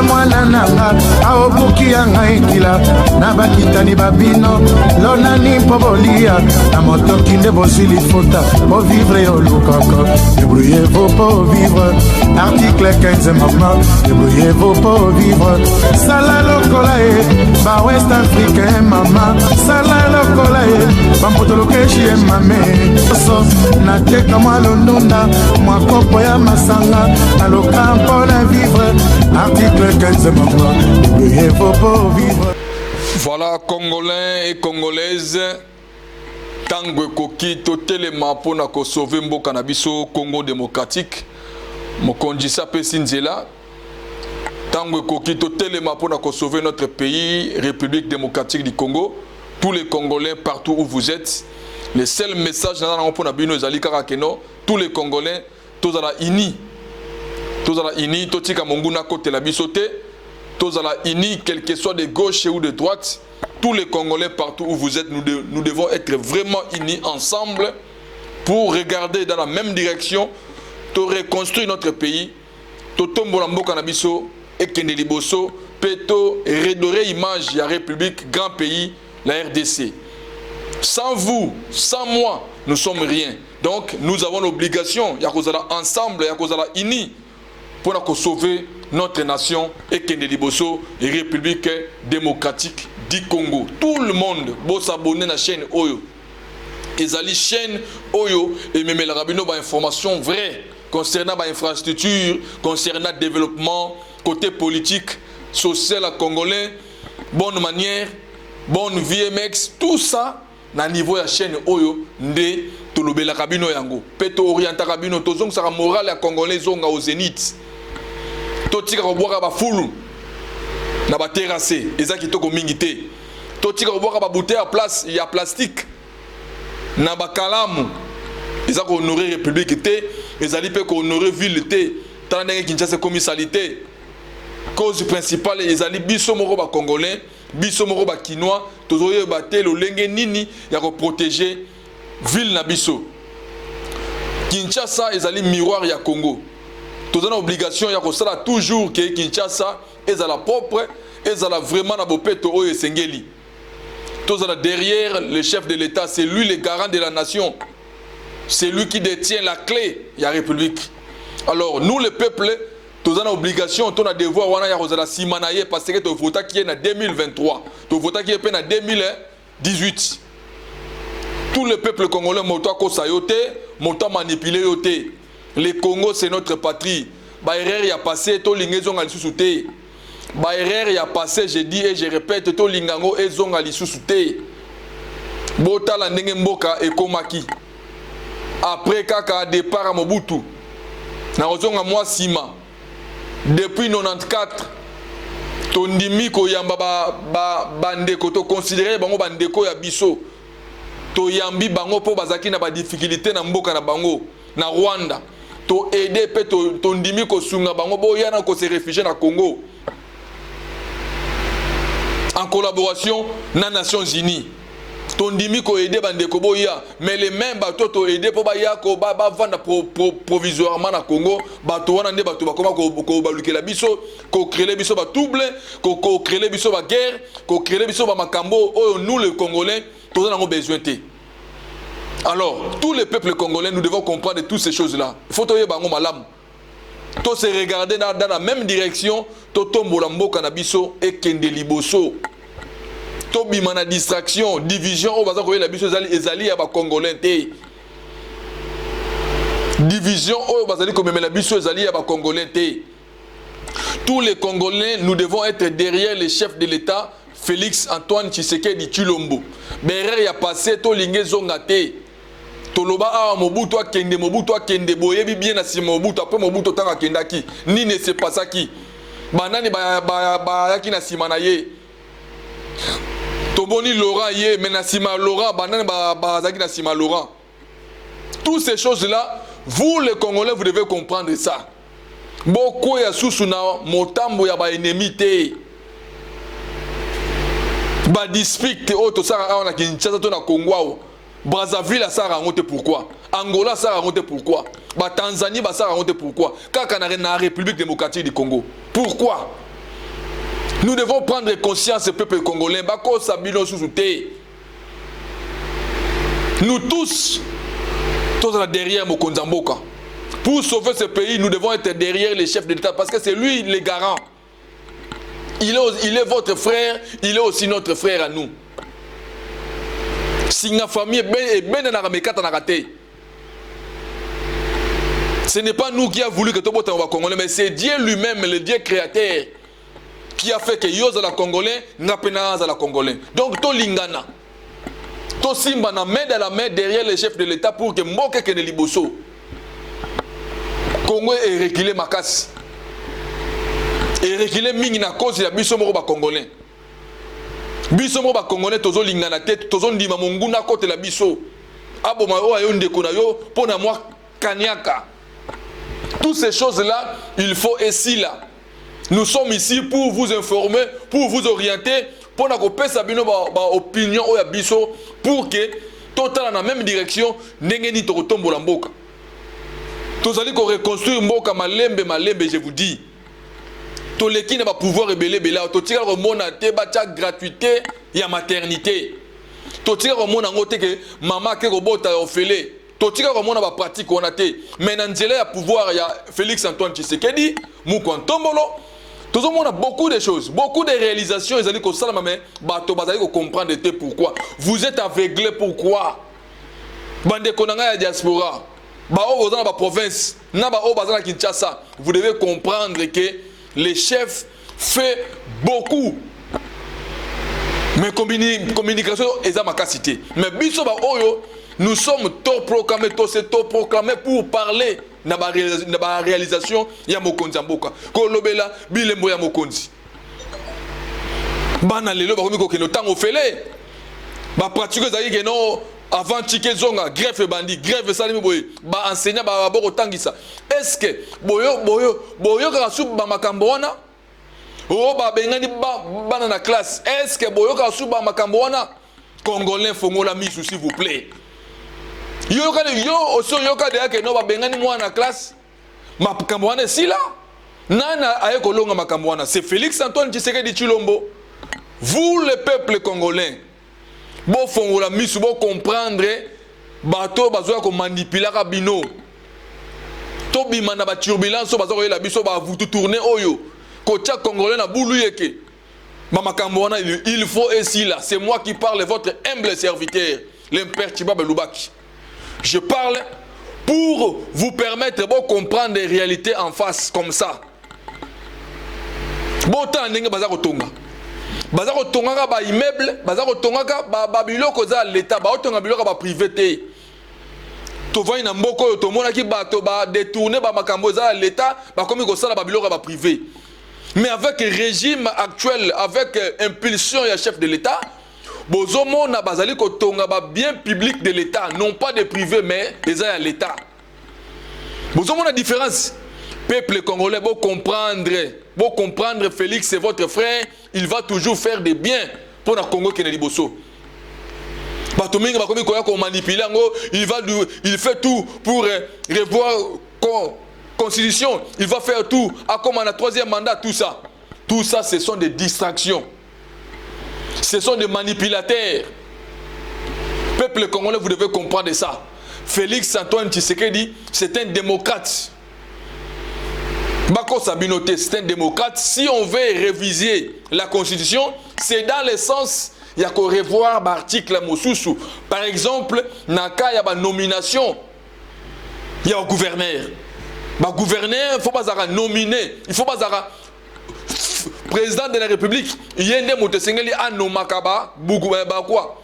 Mwana na nga aobuki ya ngai kila na bakitani babino lonani mpo bolia na motoki nde bozwi lifuta po vivre olukaka. Débrouillez-vous pour vivre, article 15. Mama, débrouillez-vous pour vivre. Sala lokola ye ba West Africain. Mama, sala lokola ye bambotolokeshi ye. Mame so nateka mwa londonda, mwa kopo ya masanga, naloka mpona vivre. Article 15, mama, débrouillez-vous pour vivre. Voilà, Congolais et Congolaises, ntango ekoki totelema mpona kosauver mboka na biso Congo démocratique. Mokonzi si apesi nzela. Ntango ekoki totelema mpona kosauver notre pays, République démocratique du Congo. Tous les Congolais, partout où vous êtes, le seul message naza nango mpona bino ezali kaka que non, tous les Congolais, tozala unis, tozala unis, totika monguna akotela biso te. Tozala unis, quel que soit de gauche ou de droite. Tous les Congolais, partout où vous êtes, nous devons être vraiment unis ensemble pour regarder dans la même direction, to reconstruire notre pays, totombola mboka na biso ekende liboso mpe to redorer image ya République, grand pays, la RDC. Sans vous, sans moi, nous sommes rien. Donc nous avons l'obligation ya kozala ensemble, ya kozala unis mpona kosauver notre nation ekende liboso, République démocratique du Congo. Tout le monde bosabonner na chaîne oyo. Ezali chaîne oyo ememelaka bino bainformation vraie concernant bainfrastructure, concernant développement, côté politique, social ya Congolais, bonne manière, bonne vie, mx, tout ça. Na niveau ya chaîne oyo nde tolobelaka bino yango mpe toorientaka bino, tozongisaka morale ya Congolais ezonga au zénith. Totika kobwaka bafulu na baterrasse, eza kitoko mingi te. Totika kobwaka babouteille ya place ya plastique na bakalamu, eza kohonorer République te, ezali mpe kohonorer ville te. Tala ndenge Kinshasa ekomi sali te. Cause principale ezali biso moko Bacongolais, biso moko Bakinois, tozoyeba te lolenge nini ya koprotéger ville na biso. Kinshasa ezali miroir ya Congo. Toza na obligation ya kosala toujours que Kinshasa ezala propre, ezala vraiment na bopeto oyo esengeli. Tozala derrière le chef de l'État. C'est lui le garant de la nation, c'est lui qui détient la clé ya République. Alors nous, le peuple, toza na obligation to na devoir wana ya kozala nsima na ye, parce que tovotaki ye na 2023, tovotaki ye mpe na 2018. Tout le peuple congolais, moto akosa yo te, moto amanipuler yo te. Le Congo, c'est notre patrie. Baerreur ya passé, tolinga ezonga lisusu te. Baerreur ya passé, je dis et je répète, tolinga yango ezonga lisusu te. Botala ndenge mboka ekomaki après kaka départ ya Mobutu. Na kozonga mwa nsima, depuis 94 tondimi koyamba bandeko, ba, ba toconsidérer bango bandeko ya biso. Toyambi bango mpo bazalaki na badifficulté na mboka na bango na Rwanda. Toaider mpe tondimi kosunga bango boya na kose réfugier na Congo en collaboration na Nations Unies. Tondimi koaider bandeko boya, mais les mêmes bato toaider mpo baya bavanda provisoirement na Congo, bato wana nde bato bakoma kobalukela biso, kocréer biso batrouble, kocréer biso baguerre, kocréer biso bamakambo oyo nous, les Congolais, toza nango besoin te. Alors tous les peuples congolais, nous devons comprendre toutes ces choses là. Il faut toyeba yango malamu, to se regarder dans la même direction, totombola mboka na biso ekende liboso, tobima na distraction. Division oyo baza koyela biso ezali ya Bacongolais te. Division oyo bazali komemela biso ezali ya Bacongolais te. Tous les Congolais, nous devons être derrière le chef de l'État, Félix Antoine Tshisekedi Tshilombo. Baerreur ya passé, tolingi ezonga te. Toloba awa, Mobutu akende, Mobutu akende. Boyebi bien na nsima Mobutu, après Mobutu, ntango akendaki, nini esepasaki? Banani bayaki na nsima na ye? Tomoni Laurent ye, mais na nsima ya Laurent, banani bazalaki na nsima ya Laurent? Toutes ces choses là, vous les Congolais, vous devez comprendre ça. Bokwea susu na motambo ya baennemi te. Badispute oyo tosalaka awa na Kinshasa to na Congo awa, Brazzaville asalaka yango te. Pourquoi Angola asalaka yango te? Pourquoi Batanzanie basalaka yango te? Pourquoi kaka na République démocratique du Congo? Pourquoi? Nous devons prendre conscience, peuple congolais, bakosa bino susu te. Nous tous, tozala derrière mokonzi ya mboka. Pour sauver ce pays, nous devons être derrière les chefs de l'État parce que c'est lui le garant. Il est votre frère, il est aussi notre frère à nous. Singa famille ebendanaka mekatanaka te. Ce n'est pas nous qui a voulu que tobotama Congolais, mais c'est Dieu lui-même, le Dieu créateur, qui a fait que yo ozala Congolais, nga mpe nazala Congolais. Donc tolingana, tosimbana main dans la main derrière le chef de l'État pour que mboka ekende liboso. Congo ereculer makasi, ereculer mingi na cause ya biso moko Bacongolais. Biso moko Bacongolais tozolingana te, tozondima monguna akotela biso, aboma oyo ayo ndeko na yo mpo na mwa kaniaka. Toutes ces choses là, il faut esila. Nous sommes ici pour vous informer, pour vous orienter, mpo na kopesa bino baopinion oyo ya biso, pour que totala na même direction ndenge nini tokotombola mboka. Tozali koreconstruire mboka malembe malembe. Je vous dis, toleki na bapouvoir ebele ebele awa, totikala komona te batya gratuité ya maternité, totika komona yango te ke mama ake kobota ya ofele, totika komona bapratique wana te. Mais na nzela ya pouvoir ya Félix Antoine Tshisekedi Mukwa Ntombolo, tozomona beaucoup de choses, beaucoup de réalisations ezali kosalama, mais bato bazali kocomprendre te. Pourquoi vous êtes aveuglé? Pourquoi, bandeko na ngai ya diaspora, baoyo boza na baprovince na baoyo baza na Kinshasa, vous devez comprendre que les chefs fait beaucoup, mais communication eza makasi te. Mais biso baoyo, nous sommes autoproclamés, toautoproclamé pour parler na baréalisation ya mokonzi ya mboka, kolobela bilembo ya mokonzi. Bana lelo bakomi kokende ntango ofele. Bapratique ezalaki ke no, avant tike ezonga, grève ebandi, grève esalemi boye, baenseignant bakotangisa. Est ce que boyokaka su bamakambo wana oyo babengani bana na classe? Est ce que boyokaka su bamakambo wana? Congolais, fongola misu, s'il vous plaît. Yoyokani yo osi oyoka deya ke no, babengani mwana na classe? Makambo wana esila. Nani aye kolonga makambo wana? C'est Félix Antoine Tshisekedi Tshilombo. Vous, le peuple congolais, bofongola misu, bocomprendre bato bazoya komanipulaka bino. Tobima na baturbulence oyo baza koyela biso, bavutu tourne oyo kotia Congolais na bulu yeke. Bamakambo wana, il faut esila. C'est moi qui parle, votre humble serviteur, l'impère Chibabe Lubaki. Je parle pour vous permettre de comprendre les réalités en face comme ça. Botala ndenge baza kotonga, baza kotongaka baimmeuble, baza kotongaka babiloko eza ya l'État, baotonga biloko ya baprivé te. Tovandi na mboka oyo, tomonaki bato badétourner bamakambo eza ya l'État, bakomi kosala babiloko ya baprivé. Mais avec régime actuel, avec impulsion ya chef de l'État, bozomona bazali kotonga babien public de l'État, non pas de privé, mais eza ya l'État. Bozomona différence? Peuple congolais, bocomprendre, bocomprendre, Félix, c'est votre frère, il va toujours faire des biens mpo na Congo ekende liboso. Bato mingi bakomi koya komanipuler yango. Il fait tout pour revoir constitution, il va faire tout akoma na troisième mandat. Tout ça, tout ça, ce sont des distractions, ce sont des manipulateurs. Peuple congolais, vous devez comprendre ça. Félix Antoine Tshisekedi, c'est un démocrate. Bakosa bino te, c'est un démocrate. Si on veut réviser la constitution, c'est dans le sens ya korevoir baarticle mosusu. Par exemple, na cas ya banomination ya gouverneur, bagouverneur, faut bazalaka nominé, il faut bazalaka président de la République ye nde moto esengeli anomaka bakwa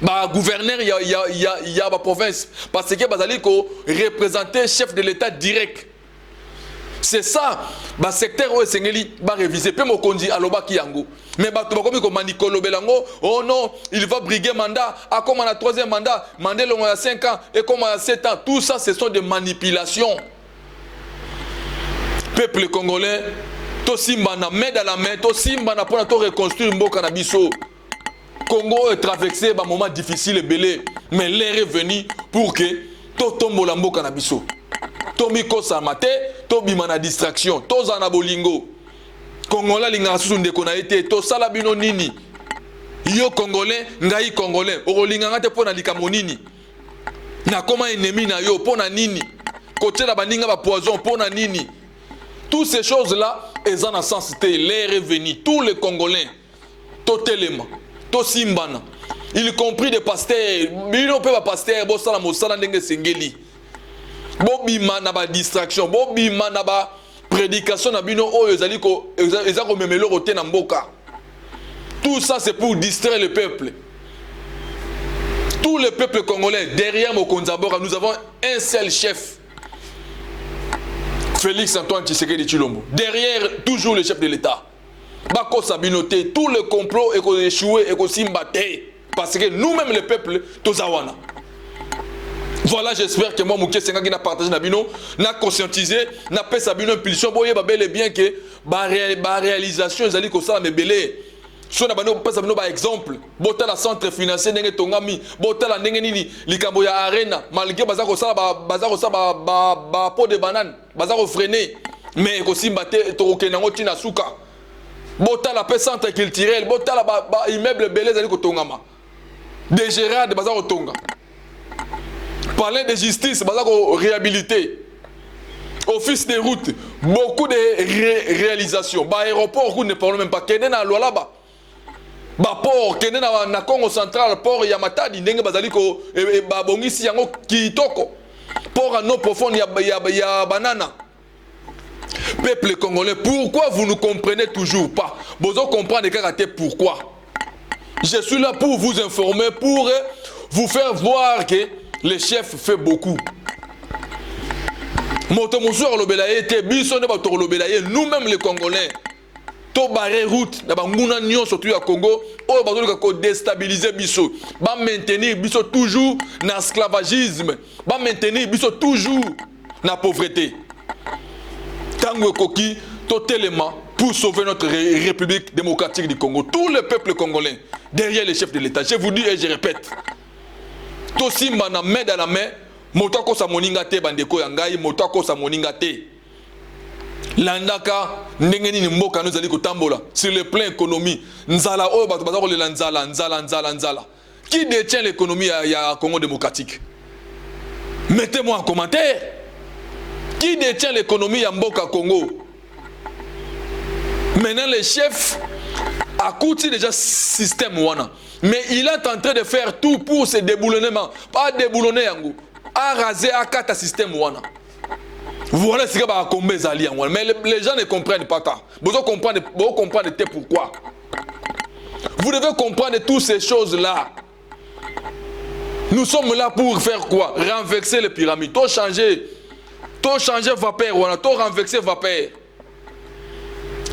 bagouverneur ya baprovince, parce que bazali koreprésenter chef de l'État direct. C'est ça, basecteur oyo esengeli baréviser. Mpe mokonzi alobaki yango, mais bato bakomi komandi kolobela yango: oh non, il va briguer mandat, akoma na troisième mandat, mandat elongo ya 5 ans ekoma ya 7 ans. Tout ça, ce sont des manipulations. Peuple congolais, tosimbana main dans la main, tosimbana mpona toreconstruire mboka na biso Congo. Oyo traverse bamoment difficile ebele, mais l'heure est venue pour que totombola mboka na biso. Tomikosama te, tobima na distraction, tozala na bolingo. Congolais alingaka susu ndeko na ye te. Tosala bino nini? Yo Congolais, ngai Congolais, okolinga nga te mpo na likambo nini? Nakoma ennemi na yo mpo na nini? Kotiela baninga bapoison mpo na nini? Toutes ces choses là eza na sens te. L'heure est venue, tous les Congolais, totelema, tosimbana, y compris des pasteurs. Bino mpe bapasteur, bosala mosala ndenge esengeli. Bobima na badistraction, bobima na baprédication na bino oyo ezali eza komema eloko te na mboka. Tout ça, c'est pour distraire le peuple. Tout le peuple congolais derrière mokonzi ya mboka. Nous avons un seul chef, Félix Antoine Tshisekedi Tshilombo. Derrière toujours le chef de l'État. Bakosa bino te, tout le complot ekoéchouer, ekosimba te, parce que nous-mêmes, le peuple, toza wana. Voilà, j'espère que moi moke esengaki na partage na bino, na conscientiser, napesa bino impulsion, boyeba bel et bien que baréalisation ezali kosalama ebele. So na bino, kopesa bino baexemple, botala centre financier ndenge etongami, botala ndenge nini likambo ya Arena, malgré baza kosala, baza kosala bapeau de banane, baza kofreiner, mais ekosimba te, tokokende yango ntina suka. Botala mpe centre culturel, botala baimmeuble ebele ezali kotongama, DGRAD baza kotonga, palais de justice baza koréhabiliter, office des routes, beaucoup de réalisations, baaéroport, ku ne parlons même pas. Kende na Lualaba, baport, kende na Congo Central, port ya Matadi, ndenge bazali ko babongisi yango kitoko, port en eau profonde ya Banana. Peuple congolais, pourquoi vous ne comprenez toujours pas? Bozo comprendre kaka te pourquoi. Je suis là pour vous informer, pour vous faire voir que le chef fait beaucoup. Moto mosusu akolobela ye te, biso nde bato tokolobela ye. Nous-mêmes les Congolais, tobarrer route na banguna nyonso tu ya Congo oyo bazoluka kodéstabiliser biso, bamaintenir biso toujours na esclavagisme, bamaintenir biso toujours na pauvreté. Ntango ekoki, totelema pour sauver notre République démocratique du Congo. Tout le peuple congolais derrière le chef de l'État. Je vous dis et je répète, tosimba na main dans la main. Moto akosa moninga te. Bandeko ya ngai, moto akosa moninga te. Landaka ndenge nini mboka no ezali kotambola sur le plan économie. Nzala oyo bato baza kolela, nzala, nzala, nzala, nzala. Qui détient l'économie ya Congo démocratique? Mettez-moi en commentaire, qui détient l'économie ya mboka Congo? Maintenant, le chef akuti déjà système wana, mais il est en train de faire tout pour se déboulonnement, pas déboulonner yango, araser, akata système wana. Voilà esika bakomba ezali yango wana. Mais les gens ne comprennent pas. Ka bozo comprendre, bozo comprendre te pourquoi. Vous devez comprendre toutes ces choses là. Nous sommes là pour faire quoi? Renverser les pyramides, to changer, to changer vapeur wana, to renverser vapeur.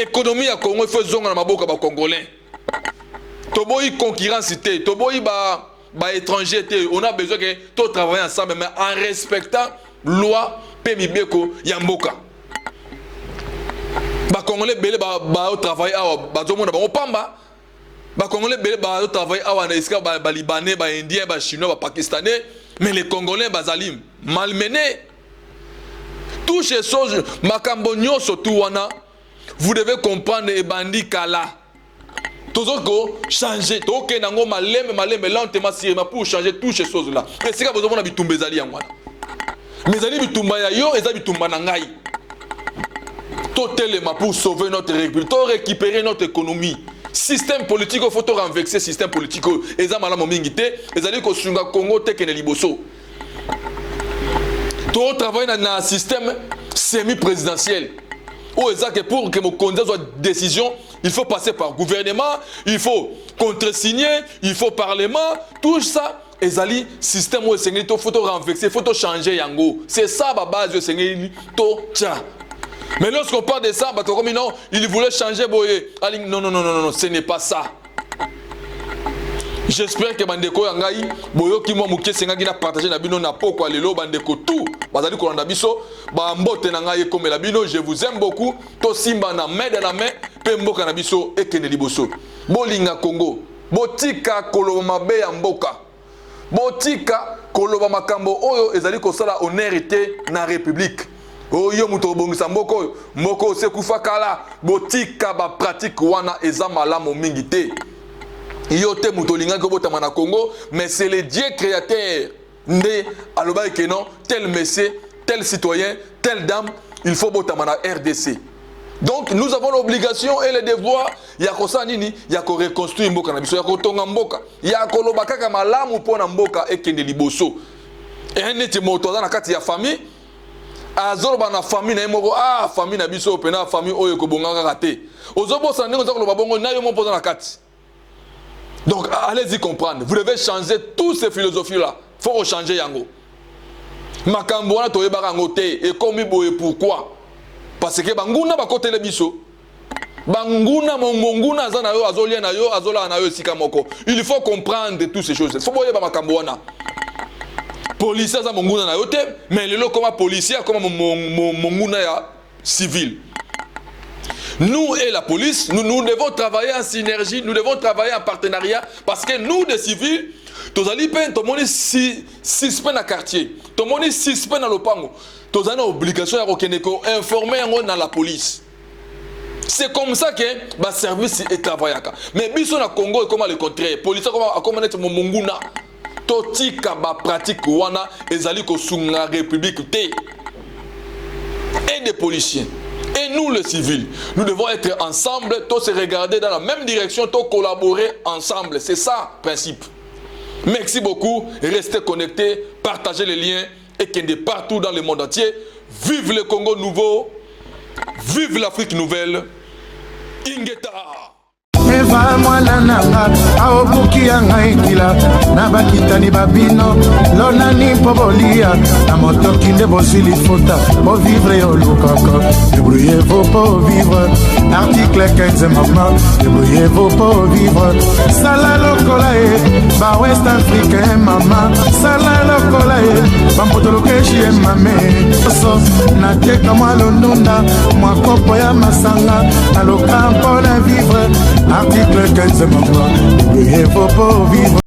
Économie ya Congo, il faut ezonga na maboko ya bacongolais. Toboyi concurrence te, toboyi ba baétranger te. On a besoin que to travailler ensemble, mais en respectant loi mpe mibeko ya mboka. Bacongolais ebele baotravaille awa, bazomona bango pamba. Bacongolais ebele baotravaille awa na esika balibanais, baindien, bachinois, bapakistanais, mais les Congolais bazali malmenés. Toutes ces choses, makambo nyonso tu wana, vous devez comprendre, ebandi kala. Tozo changer, tokende yango malembe malembe, lentement, sûrement, pour changer toutes ces choses là. Esika bozomona bitumba ezali yango wana, mais ezali bitumba ya yo, eza bitumba na ngai. Totelema pour sauver notre république, to récupérer notre économie. Système politique oyo, faut to renverser système politique oyo eza malamu mingi te, ezali kosunga Congo te kende liboso. Totravaille na système semi présidentiel oyo eza que pour que mokonzi azwa décision, il faut passer par gouvernement, il faut contresigner, il faut parlement, tout ça. Ezali système oyo esengeli to faut to renverser, faut to changer yango. C'est ça babase oyo esengeli totya. Mais lorsqu'on parle de ça, bato komi: non, il voulait changer boye. Non, non, non, non, non, ce n'est pas ça. J'espère que bandeko ya ngai boyoki mwa moke esengaki na partage na bino na pokwa lelo. Bandeko tu bazali kolanda biso, bambote na ngai ekomela bino. Je vous aime beaucoup. Tosimba na main dans la main mpe mboka na biso ekende liboso. Bolinga Congo, botika koloba mabe ya mboka, botika koloba makambo oyo ezali kosala honneur te na république. Oyo moto obongisa mboka oyo, mboka oyo sekufa kala. Botika bapratique wana, eza malamu mingi te. Yo te moto olingaki obotama na Congo, mais c'est le Dieu créateur nde alobaki ke non, tel monsieur, tel citoyen, telle dame, il faut botama na RDC. Donc nous avons l'obligation et le devoir ya kosala nini? Ya koreconstruire mboka na biso, ya kotonga mboka, ya koloba kaka malamu mpo na mboka ekende liboso. E neti moto aza na kati ya famille, azoloba na famille na ye moko: "Ah, famille na biso mpena, famille oyo ekobonga kaka te." Ozobosana ndenge oza koloba bongo na yo mo mpo oza na kati. Donc allez-y comprendre, vous devez changer toutes ces philosophies là. Faut changer yango. Makambo wana toyebaka yango te, ekomi boye. Pourquoi? Parce que banguna bakotele biso. Banguna, monguna aza na yo, azolia na yo, azolala na yo esika moko. Il faut comprendre toutes ces choses, faut boyeba makambo wana. Policier aza monguna na yo te, mais lelo koma policier akoma monguna ya civil. Nous et la police, nous, nous devons travailler en synergie, nous devons travailler en partenariat, parce que nous, des civils, tozali mpe tomoni si suspect na quartier, tomoni suspect na lopango, tozali na obligation ya kokende koinformer yango na la police. C'est comme ça que baservice etravaillaka. Mais biso na Congo ekoma le contraire, police akoma neti monguna. Totika bapratique wana, ezali kosunga république te. Et des policiers et nous les civils, nous devons être ensemble, tous se regarder dans la même direction, tous collaborer ensemble. C'est ça principe. Merci beaucoup, restez connectés, partagez les liens et kende partout dans le monde entier. Vive le Congo nouveau, vive l'Afrique nouvelle. Ingeta. Eva mwana nanga, aobuki ya ngai kila na bakitani babino lonani mpo bolia na motoki nde bozwi lifuta bovivre olukaka. Débrouillez-vous pour vivre, article 15. Mama, débrouillez-vous pour vivre. Sala lokola ye bawest africain, mama, sala lokola ye bampotolokeshi ye mame so nateka mwa londunda, mwa kopo ya masanga, naloka mpona vivre. Article 15, mama, débrouillez-vous pour vivre.